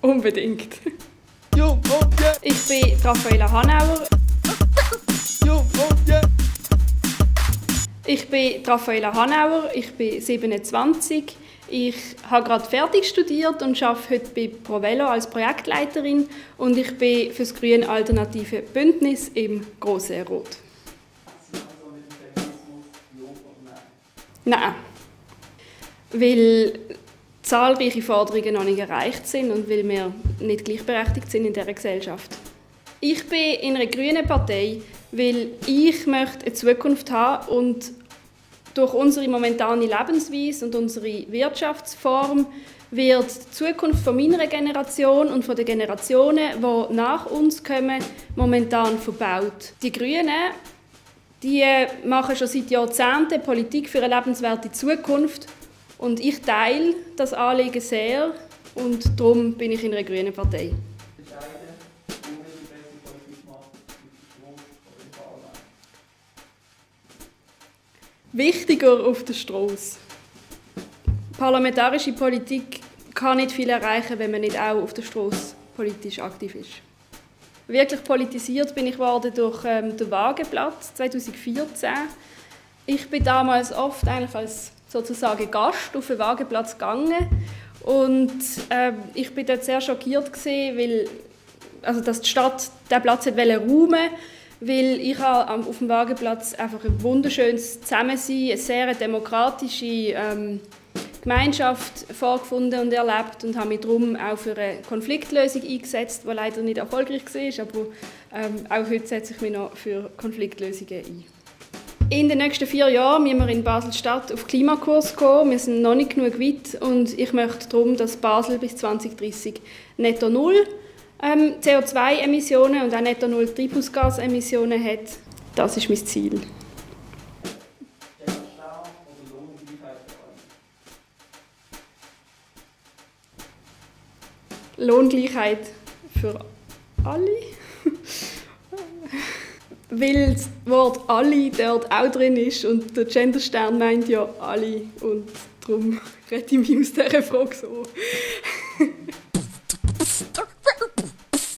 Unbedingt. Ich bin Raffaella Hanauer. Ich bin Raffaella Hanauer, ich bin 27. Ich habe gerade fertig studiert und arbeite heute bei ProVelo als Projektleiterin und ich bin für das Grüne Alternative Bündnis im Grossen Rot. Nein, weil zahlreiche Forderungen noch nicht erreicht sind und weil wir nicht gleichberechtigt sind in dieser Gesellschaft. Ich bin in einer grünen Partei, weil ich möchte eine Zukunft haben und durch unsere momentane Lebensweise und unsere Wirtschaftsform wird die Zukunft von meiner Generation und von den Generationen, die nach uns kommen, momentan verbaut. Die Grünen, die machen schon seit Jahrzehnten Politik für eine lebenswerte Zukunft und ich teile das Anliegen sehr und darum bin ich in einer grünen Partei. Wichtiger auf der Strasse. Parlamentarische Politik kann nicht viel erreichen, wenn man nicht auch auf der Strasse politisch aktiv ist. Wirklich politisiert bin ich worden durch den Wagenplatz 2014. Ich bin damals oft eigentlich als sozusagen Gast auf den Wagenplatz gegangen und ich bin dort sehr schockiert gewesen, dass die Stadt diesen Platz räumen wollte. Weil ich habe auf dem Wagenplatz einfach ein wunderschönes Zusammensein, eine sehr demokratische Gemeinschaft vorgefunden und erlebt und habe mich darum auch für eine Konfliktlösung eingesetzt, die leider nicht erfolgreich war, aber auch heute setze ich mich noch für Konfliktlösungen ein. In den nächsten 4 Jahren müssen wir in Basel-Stadt auf Klimakurs gehen. Wir sind noch nicht genug weit und ich möchte darum, dass Basel bis 2030 netto null CO2-Emissionen und auch netto null Treibhausgasemissionen hat. Das ist mein Ziel. Lohngleichheit für alle. Weil das Wort «alle» dort auch drin ist und der Genderstern meint ja «alle» und darum rede ich mich aus dieser Frage so.